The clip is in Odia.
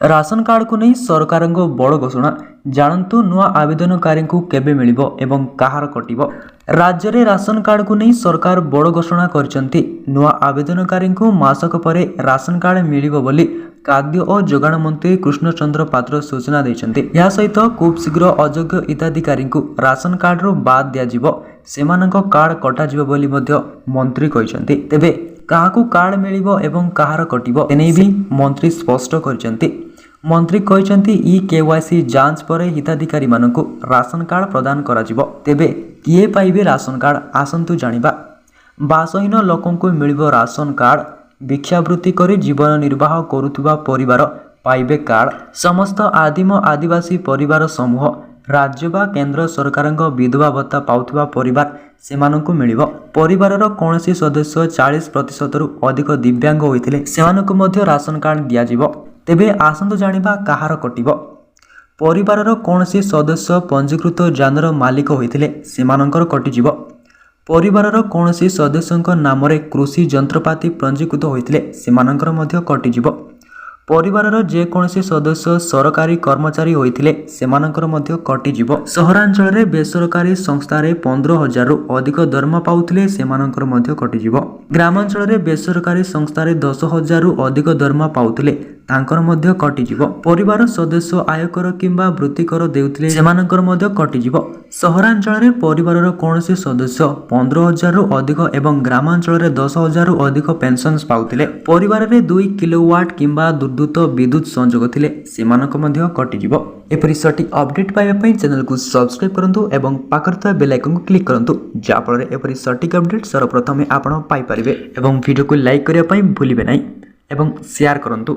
ରାସନ କାର୍ଡ଼କୁ ନେଇ ସରକାରଙ୍କ ବଡ଼ ଘୋଷଣା। ଜାଣନ୍ତୁ ନୂଆ ଆବେଦନକାରୀଙ୍କୁ କେବେ ମିଳିବ ଏବଂ କାହାର କଟିବ। ରାଜ୍ୟରେ ରାସନ କାର୍ଡ଼କୁ ନେଇ ସରକାର ବଡ଼ ଘୋଷଣା କରିଛନ୍ତି। ନୂଆ ଆବେଦନକାରୀଙ୍କୁ ମାସକ ପରେ ରାସନ କାର୍ଡ଼ ମିଳିବ ବୋଲି ଖାଦ୍ୟ ଓ ଯୋଗାଣ ମନ୍ତ୍ରୀ କୃଷ୍ଣଚନ୍ଦ୍ର ପାତ୍ର ସୂଚନା ଦେଇଛନ୍ତି। ଏହା ସହିତ ଖୁବ୍ ଶୀଘ୍ର ଅଯୋଗ୍ୟ ହିତାଧିକାରୀଙ୍କୁ ରାସନ କାର୍ଡ଼ରୁ ବାଦ୍ ଦିଆଯିବ, ସେମାନଙ୍କ କାର୍ଡ଼ କଟାଯିବ ବୋଲି ମଧ୍ୟ ମନ୍ତ୍ରୀ କହିଛନ୍ତି। ତେବେ କାହାକୁ କାର୍ଡ଼ ମିଳିବ ଏବଂ କାହାର କଟିବ, ଏନେଇ ବି ମନ୍ତ୍ରୀ ସ୍ପଷ୍ଟ କରିଛନ୍ତି। ମନ୍ତ୍ରୀ କହିଛନ୍ତି, ଇ-କେୱାଇସି ଯାଞ୍ଚ ପରେ ହିତାଧିକାରୀମାନଙ୍କୁ ରାସନ କାର୍ଡ଼ ପ୍ରଦାନ କରାଯିବ। ତେବେ କିଏ ପାଇବେ ରାସନ କାର୍ଡ଼, ଆସନ୍ତୁ ଜାଣିବା। ବାସହୀନ ଲୋକଙ୍କୁ ମିଳିବ ରାସନ କାର୍ଡ଼। ଭିକ୍ଷାବୃତ୍ତି କରି ଜୀବନ ନିର୍ବାହ କରୁଥିବା ପରିବାର ପାଇବେ କାର୍ଡ଼। ସମସ୍ତ ଆଦିମ ଆଦିବାସୀ ପରିବାର ସମୂହ, ରାଜ୍ୟ ବା କେନ୍ଦ୍ର ସରକାରଙ୍କ ବିଧବା ଭତ୍ତା ପାଉଥିବା ପରିବାର, ସେମାନଙ୍କୁ ମିଳିବ। ପରିବାରର କୌଣସି ସଦସ୍ୟ 40 ପ୍ରତିଶତରୁ ଅଧିକ ଦିବ୍ୟାଙ୍ଗ ହୋଇଥିଲେ ସେମାନଙ୍କୁ ମଧ୍ୟ ରାସନ କାର୍ଡ଼ ଦିଆଯିବ। ତେବେ ଆସନ୍ତୁ ଜାଣିବା କାହାର କଟିବ। ପରିବାରର କୌଣସି ସଦସ୍ୟ ପଞ୍ଜୀକୃତ ଯାନର ମାଲିକ ହୋଇଥିଲେ ସେମାନଙ୍କର କଟିଯିବ। ପରିବାରର କୌଣସି ସଦସ୍ୟଙ୍କ ନାମରେ କୃଷି ଯନ୍ତ୍ରପାତି ପଞ୍ଜୀକୃତ ହୋଇଥିଲେ ସେମାନଙ୍କର ମଧ୍ୟ କଟିଯିବ। ପରିବାରର ଯେକୌଣସି ସଦସ୍ୟ ସରକାରୀ କର୍ମଚାରୀ ହୋଇଥିଲେ ସେମାନଙ୍କର ମଧ୍ୟ କଟିଯିବ। ସହରାଞ୍ଚଳରେ ବେସରକାରୀ ସଂସ୍ଥାରେ 15,000ରୁ ଅଧିକ ଦରମା ପାଉଥିଲେ ସେମାନଙ୍କର ମଧ୍ୟ କଟିଯିବ। ଗ୍ରାମାଞ୍ଚଳରେ ବେସରକାରୀ ସଂସ୍ଥାରେ 10,000ରୁ ଅଧିକ ଦରମା ପାଉଥିଲେ ତାଙ୍କର ମଧ୍ୟ କଟିଯିବ। ପରିବାର ସଦସ୍ୟ ଆୟକର କିମ୍ବା ବୃତ୍ତିକର ଦେଉଥିଲେ ସେମାନଙ୍କର ମଧ୍ୟ କଟିଯିବ। ସହରାଞ୍ଚଳରେ ପରିବାରର କୌଣସି ସଦସ୍ୟ 15,000ରୁ ଅଧିକ ଏବଂ ଗ୍ରାମାଞ୍ଚଳରେ 10,000ରୁ ଅଧିକ ପେନ୍ସନ୍ ପାଉଥିଲେ, ପରିବାରରେ 2 କିଲୋୱାଟ୍ କିମ୍ବା ବିଦ୍ୟୁତ ବିଦ୍ୟୁତ ସଂଯୋଗ ଥିଲେ ସେମାନଙ୍କ ମଧ୍ୟ କଟିଯିବ। ଏପରି ସଠିକ୍ ଅପଡେଟ୍ ପାଇବା ପାଇଁ ଚ୍ୟାନେଲକୁ ସବସ୍କ୍ରାଇବ୍ କରନ୍ତୁ ଏବଂ ପାଖରେ ଥିବା ବେଲ୍ ଆଇକନ୍କୁ କ୍ଲିକ୍ କରନ୍ତୁ, ଯାହାଫଳରେ ଏପରି ସଠିକ୍ ଅପଡେଟ୍ ସର୍ବପ୍ରଥମେ ଆପଣ ପାଇପାରିବେ। ଏବଂ ଭିଡ଼ିଓକୁ ଲାଇକ୍ କରିବା ପାଇଁ ଭୁଲିବେ ନାହିଁ ଏବଂ ସେୟାର କରନ୍ତୁ।